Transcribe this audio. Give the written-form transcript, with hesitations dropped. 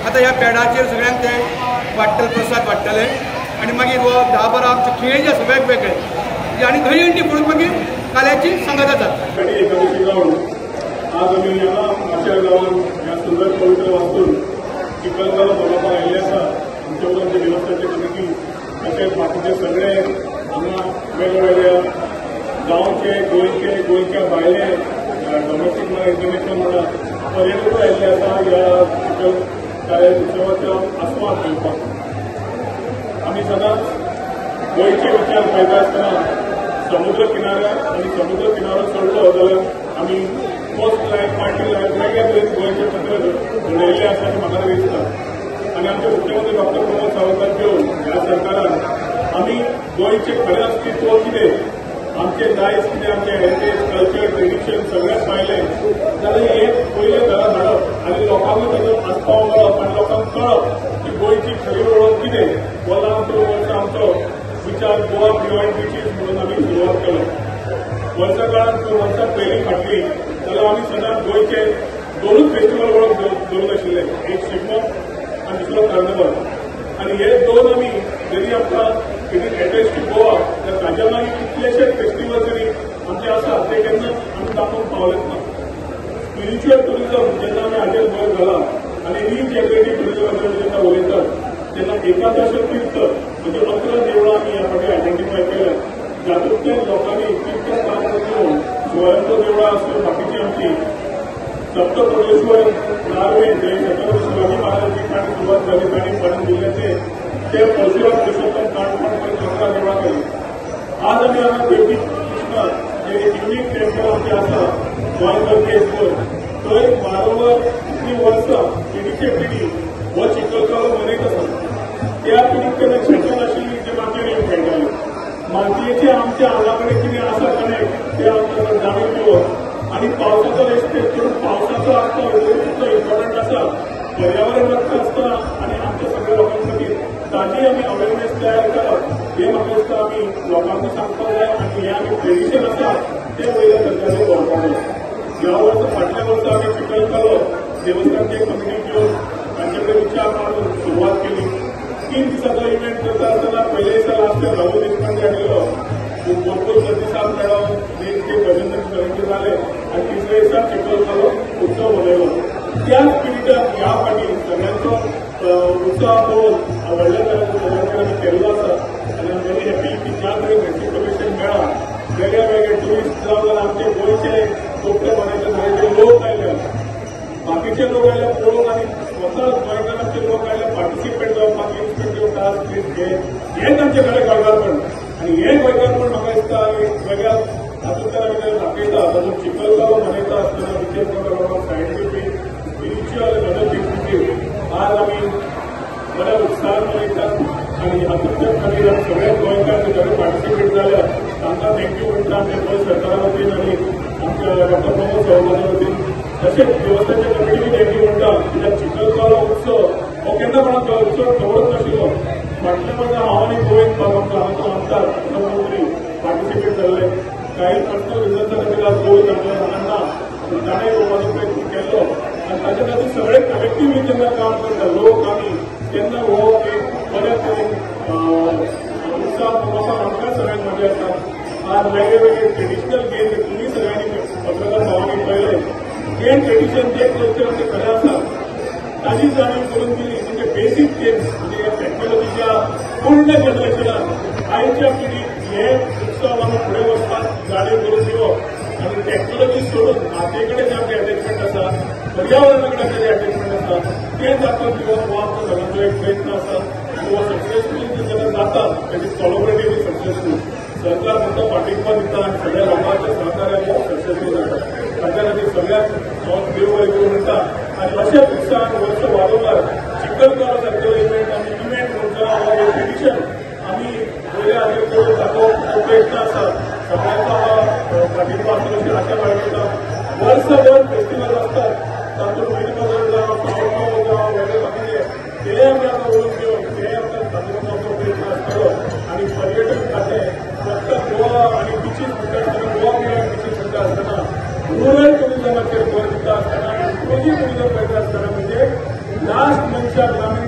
आतां ह्या पेडाचेर सगळ्यांक ते वाडटले, प्रसाद वाडटले आनी मागीर हो 10-12 आमचे खेळ जे आसा वेगवेगळे आनी दहीहंडी फोडून मागीर काल्याची सांगत जाता. एकादशी जावन आज आमी ह्या माशेल गांवांत ह्या सुंदर पवित्र वास्तून चिखलकालो मनोवपाक आयिल्ले आसा. आमच्या आमच्या देवस्थानची कमिटी तशेंच बाकीचे सगळे हांगा वेगवेगळ्या गांवचे, गोंयचे, गोंयच्या भायले डॉमेस्टीक म्हणा, इंटरनॅशनल म्हणा पर्यटकूय आयिल्ले आसा ह्या चिखल काल्या उत्सवाचो आस्वाद घेवपाक. आमी सदांच गोंयचे विचार पळयता आसतना समुद्र किनाऱ्यार आनी समुद्र किनारो सोडलो जाल्यार आमी कोस्ट लायन, पार्टी लायन वेगळ्या तरेन गोंयचे चित्र घडयल्लें आसा अशें म्हाका दिसता. आनी आमचे मुख्यमंत्री डॉक्टर प्रमोद सावंत घेवन ह्या सरकारान आमी गोंयचें खरें अस्तित्व कितें, आमचें दायज कितें, आमचें हेरिटेज, कल्चर, ट्रेडिशन सगळें पायलें जाल्यार हें पयलें घरा हाडप आनी लोकांकूय ताचो आस्पाव मेळप आनी लोकांक कळप की गोंयची खरी वळख कितें हो लांब वर्सा आमचो विचार गोवा बियॉन्ड बिचीस म्हणून आमी सुरवात केलो. वर्सा काळांत वर्सा पयलीं फाटली जाल्यार आमी सदांच गोंयचे दोनूच फेस्टिवल वळख धरून आशिल्ले, एक शिगमो आनी दुसरो कार्निवल. आनी हे दोन आमी जरी आमकां it is attach to Goa तर ताच्या मागीर कितलेशे फेस्टिवल्स आनी आमचे आसा ते केन्नाच आमी दाखोवंक पावलेच ना. स्पिरिच्युअल टुरिजम जेन्ना आमी हाजेर भर घाला आनी रिजनरेटीव टुरिजमाचेर जेन्ना उलयतात तेन्ना एकादश तीर्थ म्हणजे 11 देवळां आमी ह्या फावटी आयडेंटिफाय केल्या, जातूंतल्यान लोकांनी तीर्थस्थान घेवन शिवारांचो देवळां आसूं, बाकीची आमची सप्तकोटेश्वर नार्वे जे छत्रपती शिवाजी महाराजांची काणी सुरवात जाली तांणी पडून दिल्ल्याचे ते परशुराम पुरुषोत्तम काणकोण पर्यंत 11 देवळां केली. आज आमी हांगा देवकी कृष्ण जे एक युनीक टेम्पल आमचें आसा गोंयभर देशभर, थंय वारंवार इतलीं वर्सां पिढीचे पिढी हो चिखलकालो मनयत आसा. त्या पिढीक तेन्ना शेतान आशिल्ली जे मातयेन येवन खेळटाले, मातयेचे आमच्या आंगा कडेन कितें आसा कनेक्ट ते आमकां जाणून घेवप आनी पावसाचो रेस्पेक्ट करून पावसाचो आस्पाव कितलो इम्पॉर्टंट आसा पर्यावरण राखता आसतना आनी आमच्या सगळ्या लोकां खातीर ताची आमी अवेरनेस तयार करप हें म्हाका दिसता आमी लोकांकूय सांगपाक जाय आनी हें आमी ट्रेडिशन आसा तें वयल्या सरकारान व्हरपाक जाय. ह्या वर्सा फाटल्या वर्सा आमी चिखलकालो देवस्थानची कमिटी घेवन तांचे कडेन विचार मारून सुरवात केली. 3 दिसाचो इव्हेंट करता आसतना पयले दिसा लास्ट राहुल देशपांडे आयिल्लो, भरपूर प्रतिसाद मेळ्ळो, ते भजन सगळ्यांचे जाले आनी तिसऱ्या दिसा चिखलकालो उत्सव मनयलो. त्या स्पिरिटान ह्या फावटी सगळ्यांचो उत्साह पळोवन व्हडल्या तरेन आमी केल्लो आसा आनी आम व्हेरी हॅपी की ज्या तरेन रेसिप्रोकेशन मेळ्ळा, वेगळे वेगळे ट्युरिस्ट जावं आमचे गोंयचे कोपरे मनयले जायते लोक आयले, बाकीचे लोक आयले पळोवंक आनी स्वता गोंयकारांचे लोक आयले पार्टिसिपेट जावपाक, इन्स्पेक्टिव्ह टास्क हें तांचे खरें गोंयकारपण. आनी हें गोंयकारपण म्हाका दिसता एक वेगळ्या हातूंतल्यान आमी दाखयता. तातूंत चिखलकालो मनयता आसतना विचार करता लोकांक सायंटिफीक, स्पिरिच्युअल आनी अदर थिंग्स आज आमी बऱ्या उत्साहान मनयतात आनी हातूंतल्यान खातीर आमी सगळे गोंयकार जे सगळे पार्टिसिपेट जाल्या तांकां thank you म्हणटा आमच्या गोंय सरकारा वतीन आनी आमच्या डॉक्टर प्रमोद सावंताच्या वतीन. तशेंच देवस्थानच्या कमिटीकूय thank you म्हणटा कित्याक चिखलकालो उत्सव हो केन्ना कोणाक उत्सव खबरच नाशिल्लो. फाटल्या वर्सा हांव आनी गोविंद बाब आमचो हांगाचो आमदार मंत्री पार्टिसिपेट जाल्ले, काही पर्सनल रिजन्सा खातीर आज गोविंद आमच्या हांगा ना, पूण ताणें येवपाचो प्रयत्न केल्लो आनी ताच्या खातीर सगळे कलेक्टिवली जेन्ना काम करता लोक आमी तेन्ना हो एक बऱ्या तरेन उत्साह पळोवपाक आमकां सगळ्यांक मजा येता. आज वेगळे वेगळे ट्रेडिशनल गेम तुमी सगळ्यांनी पत्रकार भावांनी पळयले, जे ट्रेडिशन जे कल्चर आमचें खरें आसा ताची जाणीव करून दिली. म्हणजे बेसीक गेम्स म्हणजे ह्या टॅक्नॉलॉजीच्या पूर्ण जनरेशनान आयच्या पिढीक हे उत्सव आमी फुडें वचपाक जाणीव करून दिवप आनी टॅक्नॉलॉजी सोडून मातये कडेन जें आमचें अटॅचमेंट आसा, पर्यावरणा कडेन आमचें जें अटॅचमेंट आसा तें दाखोवन दिवप हो आमचो सगळ्यांचो एक प्रयत्न आसा आनी हो सक्सेसफूल जेन्ना जाता that is collaboratively successful. सरकार फक्त पाठिंबा दिता आनी सगळ्या लोकांच्या सहकार्यान सक्सेसफूल जाता. ताच्या खातीर सगळ्यांक हांव देव बरें करूं म्हणटा आनी अशेच उत्साहान वर्स वाडोवपाक चिखलकालो सारकेलो इव्हेंट आमी इव्हेंट म्हणटा ट्रेडिशन आमी वयल्या हाजेर करून दाखोवपाचो प्रयत्न आसा. सगळ्यांचो पाठिंबा आसतलो अशी आशा बाळगिता. वर्सभर फेस्टिवल आसतात तातूंत मिनी बाजार जावं, सावंत जावं, वेगळे बाकीचे ते आमी आतां वळून घेवन ते आमकां दाखोवपाचो प्रयत्न आसतलो. आनी पर्यटन खातें फक्त गोवा आनी बिचीस म्हणटा आसतना, गोवा बियॉन्ड बिचीस म्हणटा आसतना रुरल टुरिजमाचेर भर दिता आसतना, इन्क्लुजीव टुरिजम करता आसतना म्हणजे लास्ट मनशाक